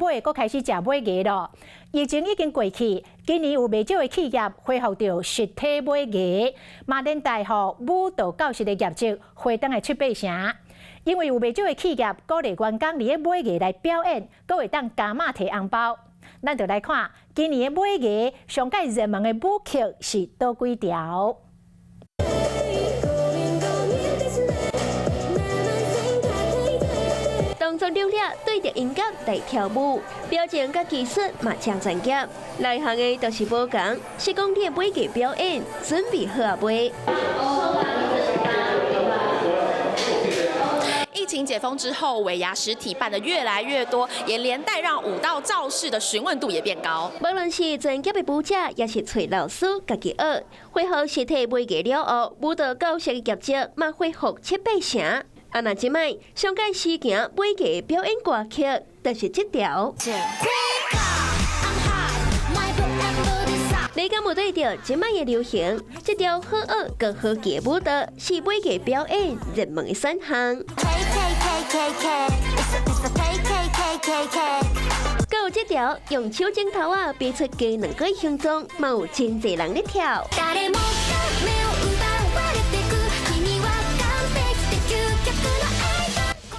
尾閣開始食尾牙囉。疫情已經過去，今年有袂少的企業恢復著實體尾牙，嘛連帶予舞蹈教室的業績回轉來七八成。因為有袂少的企業鼓勵員工佇咧尾牙來表演，閣會當加碼提紅包。咱就來看今年的尾牙上蓋熱門的舞曲是佗幾條。動作流利，對著音樂來跳舞，表情佮技術嘛誠專業。內行的就是無仝，是講你的尾牙表演準備好啊未？疫情解封之後，尾牙實體辦得越來越多，也連帶讓舞蹈教室的詢問度也變高。無論是專業的舞者，抑是揣老師家己學，恢復實體尾牙了後，舞蹈教室的業績嘛恢復七八成。啊，若這擺上蓋時行尾牙表演歌曲，就是這條。你敢有對著這擺的流行？這條好學閣好記的舞蹈，是尾牙表演熱門的選項。閣有這條用手指頭仔比出雞卵糕形狀，嘛有真濟人咧跳。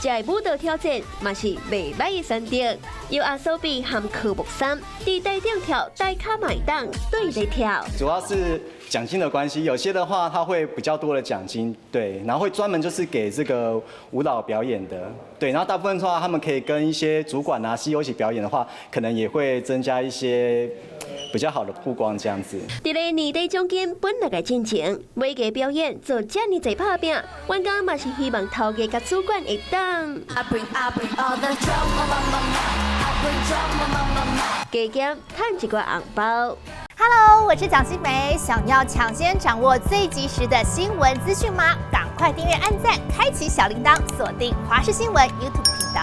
這个舞蹈挑戰嘛是袂䆀的選擇，由阿蘇比和科目三佇台頂跳，大跤嘛會當對咧跳。主要是獎金的關係，有些的話他會比較多的獎金，對，然後會專門就是給這個舞蹈表演的，對，然後大部分的話他們可以跟一些主管啊、CEO 一起表演的話，可能也會增加一些比較好的曝光，這樣子。佇咧年底獎金本來嘅進前，尾牙表演做遮爾濟拍拚，員工嘛是希望頭家佮主管會當加減趁一寡紅包。 Hello，我是蔣新梅，想要搶先掌握最及時的新聞資訊嗎？趕快訂閱、按讚、開啟小鈴鐺，鎖定華視新聞 YouTube 頻道。